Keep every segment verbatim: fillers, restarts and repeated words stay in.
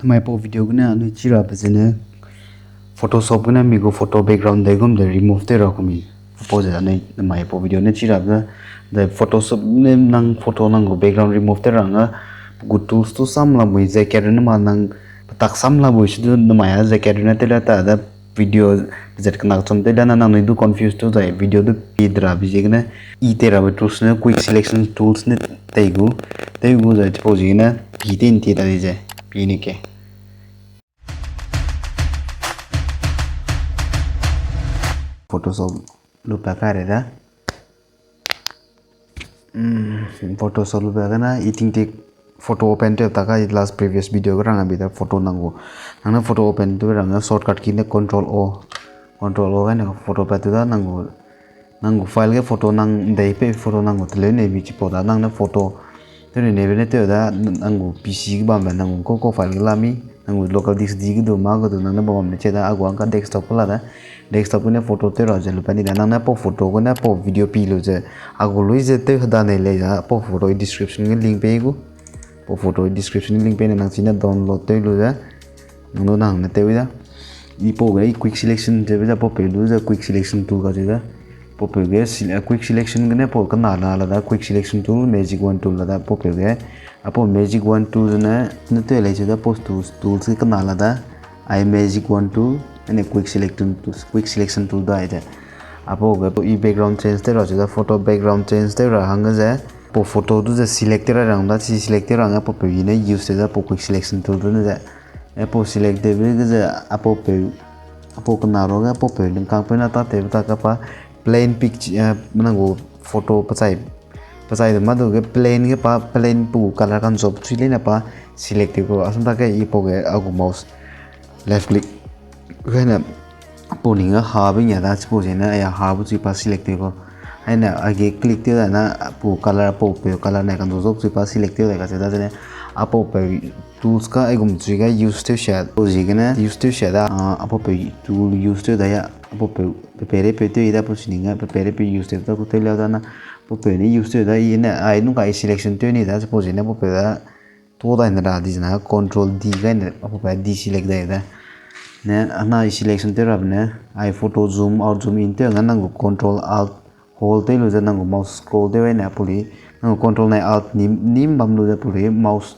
Namai pau video gene anui chi rabe zene Photoshop gene mi gu photo background dei gum de remove tew ra kumi. Pau ze anui namai pau video ne chi rabe de Photoshop ne nang photo nang gu background remove tew ra nga gu tools tu sam la mui ze kat rune ma nang petak sam la mui si du namai a ze kat rune tew la ta da video zet kena chum tew la na nang nui du confuse tu zai video du pi dra bi ziegene i tew rabe tools ne quick selection tools ne tei gu, tei gu zai chipau ziegene pi tew ntie ta di ze pi ne ke. Photoshop lu pa ka re da. Hmm, Photoshop lu pa ka na, i ting tik photo open tew ta ka, i last previous video ka rang a bi da photo nang gu. Nang ne photo open tew rang a shortcut key ne control O. Control O ka ne photo pa tew da nang gu. Nang gu file ge photo nang dei pe photo nang gu teleu ne bi chipau da nang ne photo. Tew ne nebe ne tew da nang gu P C ge bambe nang gu ko ko file ge la mi. Nang gu local disk di ge du ma ge du nang ne bam bam ne che da a gu ang ka desktop ke la da. Desktop gene photo tew ra ze lu pa ni da nang ne pau photo gene pau video pi lu ze a gu lui ze tew heda nei lei da pau photo i description ge link pei gu. Pau photo i description ge link pei ne nang chine download tew lu ze. Nang du nang ne tew da. I pau ge i quick selection ze be da pau peu lu ze quick selection tool ka ze da. Pau peu ge sele-, quick selection gene pau kena la la da quick selection tool, magic wand tool la da pau peu ge. A pau magic wand tool ze ne, ne tew lei ze da pau tools, tools ge kena la da. Ai magic wand tool, ane quick selection tool, quick selection tool da ai de. A pau ge pau i background change tew ra ze da photo background change tew ra hangge ze. Pau photo du ze select tew ra rang da, chi select tew ra hangge pau peu i ne use tew da pau quick selection tool du ne ze. E pau select tew be ge ze a pau peu, a pau kena ro ge pau peu lingkang peu na ta tew ta ka pa plain picture, eh, nang gu photo pachai, pachai de ma du ge plain ge pa plain pu color kan zop chui lei na pa select tew ko. Asam ta ke i pau ge a gu mouse left click. Gene pau ning a ha be nia da, chipau zene ai ha bu chui pa select tew ko. Aine age click tew da na pu color, pau peu color ne kan zo zop chui pa select tew da ka che da zene a pau peu tools ka aigum chui ga use tew sia, pau ziegene use tew sia da, ah, a pau peu tool use tew da ya, a pau peu pe pe re peu tew i da pau si ning a pe pe re peu use tew da ku tew lia da na, pau peu ne use tew da i ne ai nung ka i selection tew ni da, chipau ziegene pau peu da to da ne ra di zena control D ga ne a pau peu deselect da da. Ne ana i selection tew ra be ne, ai photo zoom out zoom in tew nga nang gu control alt hold tew lu ze nang gu mouse scroll tew ai ne a pau li, nang gu control nai alt nim, nim bam lu ze pau li mouse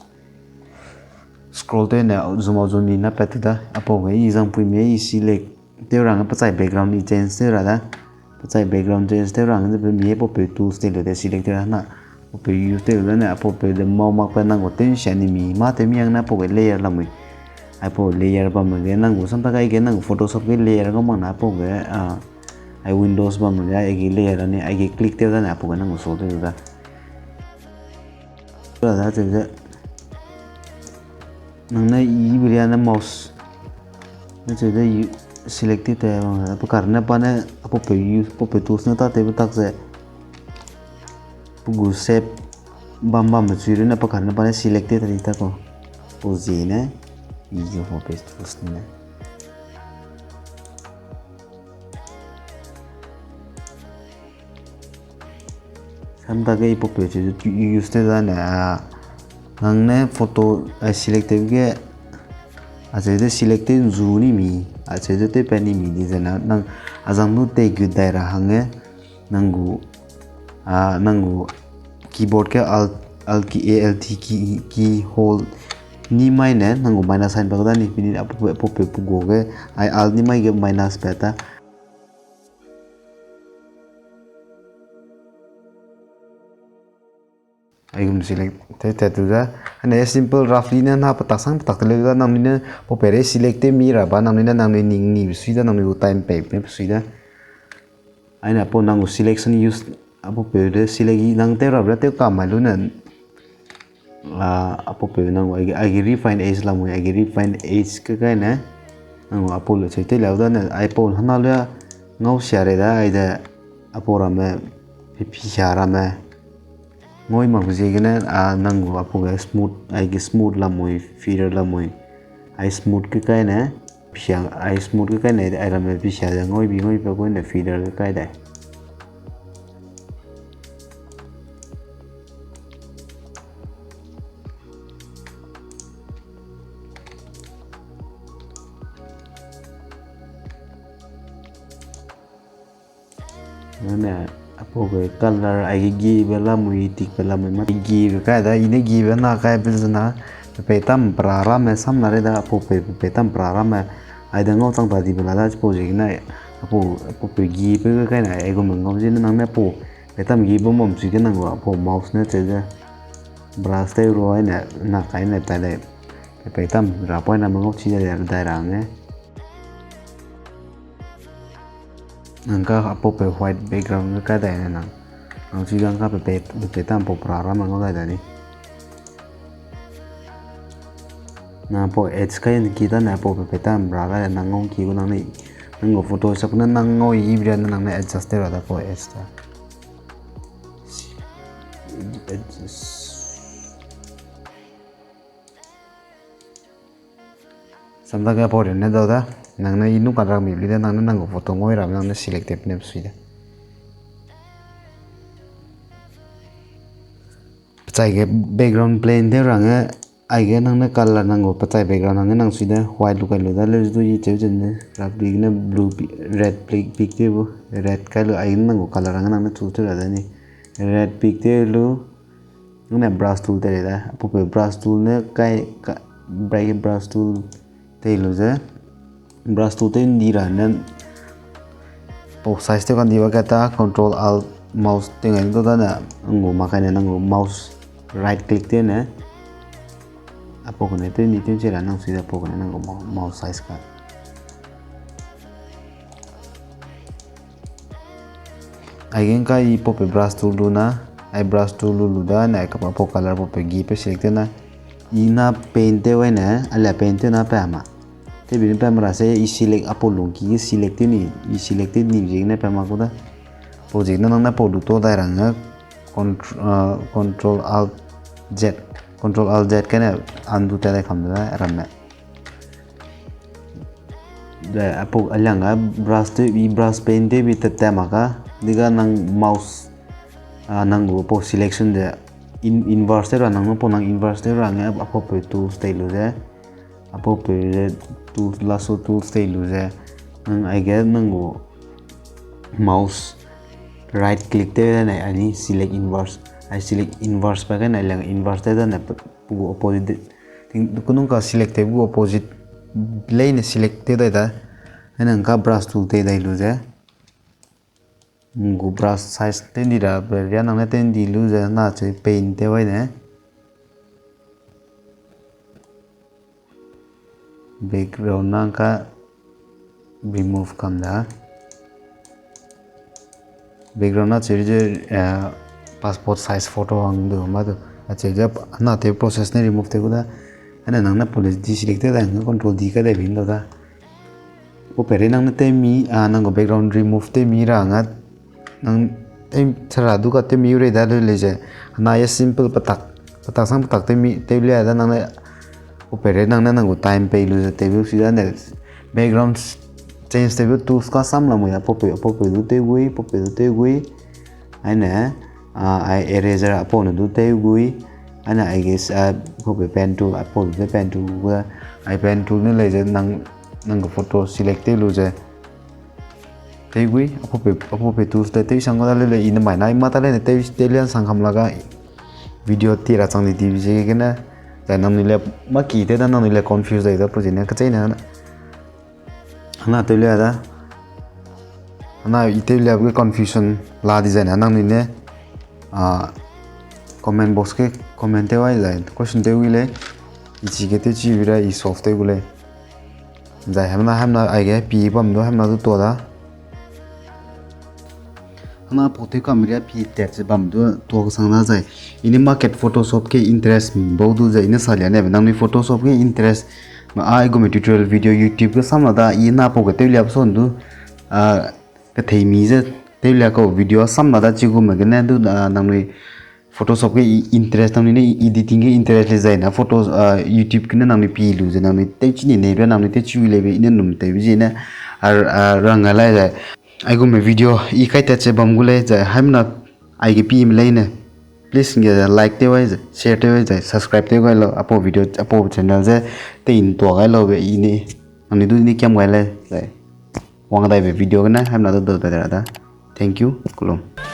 scroll tew ne zoom out zoom in na pat da. A pau ge i zang pui me i select tew ra hangge pachai background i change tew ra da. Pachai background change tew ra hangge ze pe mi a pau peu tools tew lu de select tew ra na. Pau peu use tew lu ne a pau peu de mau mak pe nang gu tew sia ni mi, ma tew mi hang na pau ge layer lamui. Ai pau layer bam ge nang gu sam ta kai ge nang gu Photoshop ge layer ga mak na pau ge, ah, ai Windows bam ge ai ge layer ne, ai ge click tew da ne a pau ge nang gu solve tew da. Ra da che ze. Nang ne i be ria ne mouse. Ne che ze select tew te, pa kar ne pa ne a pau peu use, pau peu tools ne ta tew be tak ze. Pe gu shape bam bam me chui ru ne pa kar ne pa ne select tew ta di ta ko. Pau zie ne, i ge pau peu tools ne. Sam ta ge i pau peu che ze use tew da ne, a, nang ne photo, a, select tew ge, a che ze select tew nzu ni mi, a che ze tew pa ni mi di ze na, nang a zang nu tei gut dai ra hangge, nang gu, a, nang gu keyboard ge alt, alt key, A L T key, key hold ni mai ne, nang gu minus sign pa da ni, pini a pau peu, pau peu pe gu ge, ai alt ni mai ge minus pa ta. Aigum select te, te tu da. Ane simple roughly ne na petak sang petak te le da, nangnui ne pau peu re select tew mi ra ba, nangnui ne nangnui ning ni be sui da, nangnui gu time pei pe sui da. Aine pau nang gu selection use, a pau peu de select i nang tew ra be tew ka mai lu ne, a, a pau peu nang gu, ai, ai refine edge lamui, ai refine edge ke kai ne, nang gu a pau lu che tew lau da ne, ai pau hana lu ngau sia re da, ai de, a pau ramme, pi, pi sia ramme. Ngoi mak ziegene, a, nang gu a pau ge smooth, ai ge smooth lamui, feather lamui. Ai smooth ke kai ne, pi sia, ai smooth ke kai ne, ai ramme pi sia ze ngoi bi ngoi pe gui ne feather ke kai dai. Nane, apau ge color aige gibe lamui, tikbe lamui ma gibe kai da, i ne gibe na kaibe zena, pe peitam pra ramme sam la re da, apau pe, pe peitam pra ramme, ai da ngau chang ta dibe la da, chipau ziegene, apau, apau pe gibe kai na, aigume ngau ziegene nang ne apau, peitam gibe mam sui ge nang gu, apau mouse ne cheu ze, brush tew ru ai ne, na kai ne tai dai, pe peitam ra poi na me ngau chi dai, dai ra nge. Nang ka apau pe white background ge kai dai ne nang. Nang chi dang ka pe pe, pe peitam pau pra ramme ngau dai dai ni. Nang apau edge kai ki da ne apau pe peitam ra ga nang ngau ki gu nang ne. Nang gu Photoshop ne nang ngau i bria ne nang ne adjust tew ra da apau edge da. Samda ge apau rin ne dau da, nang ne i nu ka rang mi bli da, nang ne nang gu photo ngau i ra, nang ne select tew ne sui da. Pechai ge background plain tew ra nge, aige nang ne color nang gu pechai background hangge nang sui da, white lu kai lu da, le du i cheu zen ne, ra pik ne blue pi-, red pik, pik tew bu, red kai lu, aige nang gu color hangge nang ne choose tew ra da ni. Red pik tew lu, nang ne brush tool tei le da, apau pe brush tool ne kai, ka, bright brush tool tei lu ze, brush tool tei ndi ra ne, pau size tew kan di ba ka ta, control alt mouse tew ngai du da ne, nang gu ma kai ne, nang gu mouse right click tew ne, apau kane tew ndi tew che ra nang sui da, apau kane nang gu mou-, mouse size ka. Aige ngka i pau pe brush tool lu na, ai brush tool lu lu da, ne ai ka pau color pau pe gi pe select tew na, i na paint tew ai ne, a le paint tew na pa ma. Tew bi ne pa ma ra se i select apau lungki ge select tew ni, i select tew ni ziegene pa ma ku da. Pau ziegene nang ne pau lu to dai ra nge, contr-, ah, control alt Z, control alt Z kane undo tew dai kam da ramme. Zai apau aliang ga brush tew, i brush pen tew bi tat tat mak ka, di ga nang mouse, ah, nang gu pau selection ze in-, inverse tew ra nang pau nang inverse tew ra nge apau peu tools tei lu ze, apau peu ze tools, lasso tools tei lu ze, nang aige nang gu mouse right click tew ne, ani select inverse, ai select inverse pa ge ne aliang inverse tew ne pe gu opposite, ting, kunung ka select tew gu opposite leine select tew dai da. Ai nang ka brush tool tei dai lu ze, gu brush size tew ndi ra pe ria nang ne tew ndi lu ze na cheu paint tew ai ne. Background nang ka remove kam da. Background na cheu ze, eh, passport size photo hang du ma du. Acheu ze na tew process ne remove tew gu da. Ane nang ne pau le deselect tew da, nang control D ka de bin da da. Pau pe re nang ne tew mi, ah, nang gu background remove tew mi ra nga, nang tew chara du ka tew mi rei da le le ze. Na ye simple patak, patak sang patak tew mi, tew lia da nang ne, pau pe re nang ne nang gu time pei lu ze tew bu si da ne. Background change tew bu tools ka sam lamui a, pau pe, pau pe du tew gui, pau pe du tew gui. Aine, ah, ai eraser apau ne du tew gui. Aine, I guess, ah, pau pe pen tool, apau pe pen tool gu, ai pen tool ne lei ze nang, nang gu photo select tew lu ze. Tew gui, apau pe, apau pe tools te tew sang gu da le le, i ne mai na, i ma ta le ne tew, tew lian sang kam la ga video ti ra chang di di bi ze gene. Zai nang nui le, ma ki tew da nang nui le confuse dai da pau zene, kachei ne. Ana tew lia da. Ana i tew lia ge confusion la di zai na nang nui ne, ah, comment box ge comment tew ai zai, question tew wi lei. I chi ge tew chi wi ra i solve tew gu lei. Zai hemna, hemna aige pi bam du, hemna du tua da. Ana pau tew kam ria pi tat ze bam du tua kesang da zai. I ne market Photoshop ge interest bau du zai i ne sa lia ne be nang nui Photoshop ge interest ma ai gume tutorial video YouTube ge sam la da i na pau ge tew lia son du, ah, kethei mi ze tew lia kau video sam la da chi gume gene du, ah, nang nui Photoshop ge i-, interest nang nui ne editing ge interest le zai na photos, ah, YouTube gene nang nui pi lu ze nang nui tew chi ni nei be nang nui tew chi wi lei be i ne num tew bi zene, ah, ah, rang ga lai zai. Ai gume video i kai tat ze bam gu lei zai, haimna aige pi me lei ne. Please nge like tew ai zai, share tew ai zai, subscribe tew gai lau, apau video, apau channel ze, te in tua gai lau be i ne, nang nui du ne kiam gai lei zai. Wang dai be video gene, haimna du du da da da. Thank you, kelum.